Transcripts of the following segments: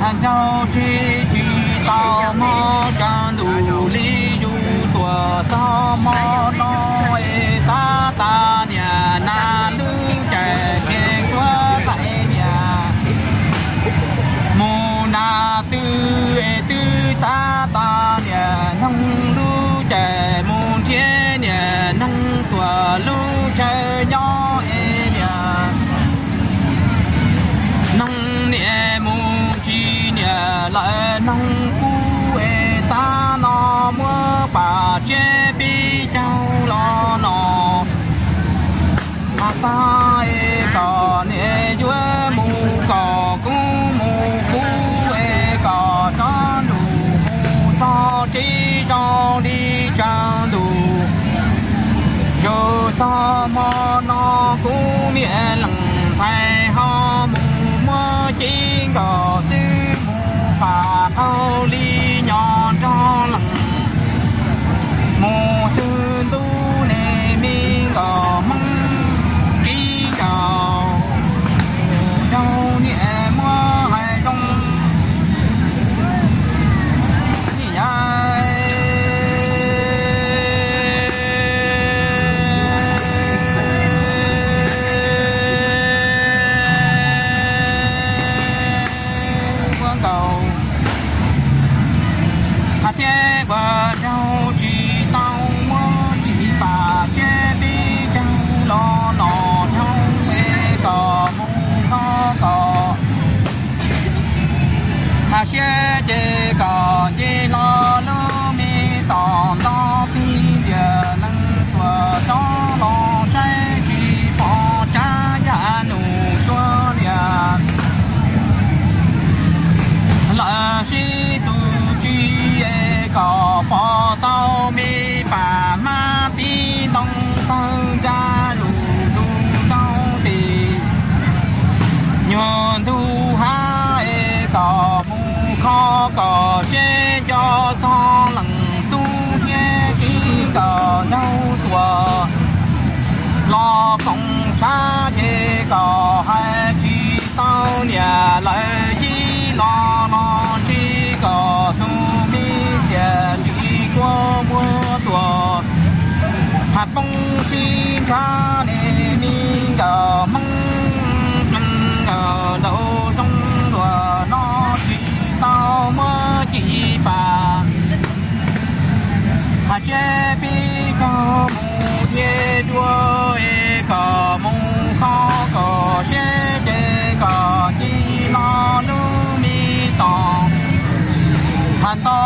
Nraug tsis tsis tau mob tsawv ntuj li yus tuaj txog hmo no es tab tas niam nas lub caij khiav tuaj laim niam mus nas twg es twb tab tas niam noog lub caij mus nrhiav niam noog tuaj lub chaw nyob es niam noog niam mus tsis niam lawv noog kub es tab no muab pam tsiab pib caug los no. Has tag es kom niam yuav mus kom kuv mus kuv es kom tsob ntuj mus txog tsis zoo li tsawv ntuj. Tsuas txog hmo no kuv niam leej ntxhais ho mus muab ci nkaus xwb mus pam qaug li nyob nrog leej mus twg ntuj ne me nkaus hmoob kib nkaus. Raug niam muab hais zoo niam yau muab nkaus. Has thiab ua raug tsis tau muab ci pam tsiab pib caug los no nyob es kom mus no kom has siab ces kom ci hlo lub me tom nto pib tias leej tuaj tsob los saib tsis pom tsab yam num suab lias. Lawv sib tus tsis es kom pom tau me pam hmab tib ntoo tawg nra lus lus rau tim nyuag ntug hav es kom mus kho kom seb nco txog leej tub thiab kib kom yau tuaj los koom sab ces kom hais tsis tau niam lawv yib los los tsis kom tus me tias tsis kua muag tuaj. Has poob sib nrhab ne me nkaus hmoob plees nkaus nraum zoov luag no tsis tau muab ci pam. Has siab pib caug mus dhia dua es kom mus kho kom siab ces kom ci no lub me tom. Has nto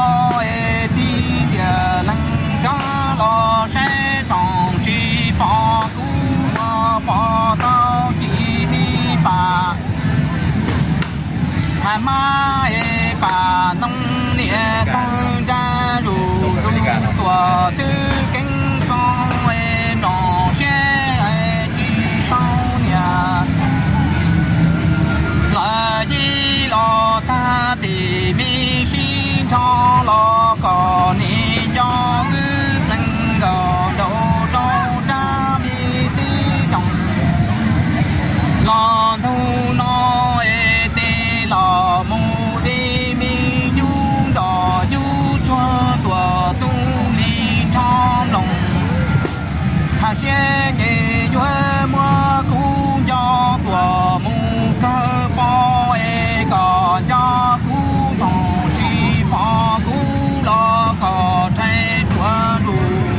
es tib tias leej rov los saib txhoov tsis pom kub ua pom tau ci me pam. Has hmab es pam ntoo niam tawg nra lus lus tuaj twb keeb koob es mloog siab es tsis tau niam lawv yib los tag tim me sib nrho los kom nim nco wb plees nkaus nraum rau rab me tib toom. Los ntug no es tes los mus li me yub nrog yub tsuag tuaj tu li nrho mloog. Has siab ces yuav muab kub nco tuaj mus kawg pom es kom nco kub txhoov tsis pom kub los kom rhais ruam lus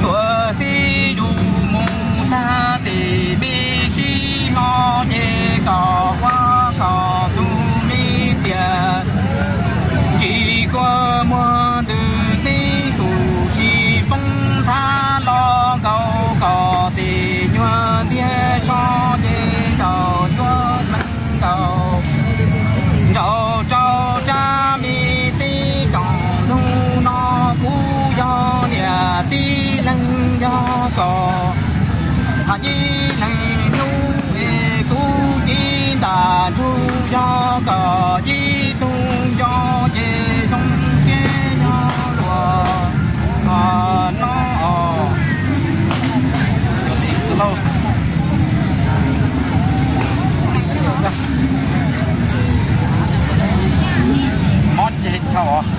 tuaj xib lus mus tag tim me sib hlo ces kom ua kom tus me tias tsis kua muag ntws tib tus tsis poob thab los nkaus kom tim nyuag ntiag so ces nraum cuab plees nkaus nraum rau rab me tib toom. Hnub no kuv yog niam tib leeg yog kom has yib leeg hnub es kuv ci ntam nrug yog kom yib tug nco ces zoo siab yog luag no os. Os,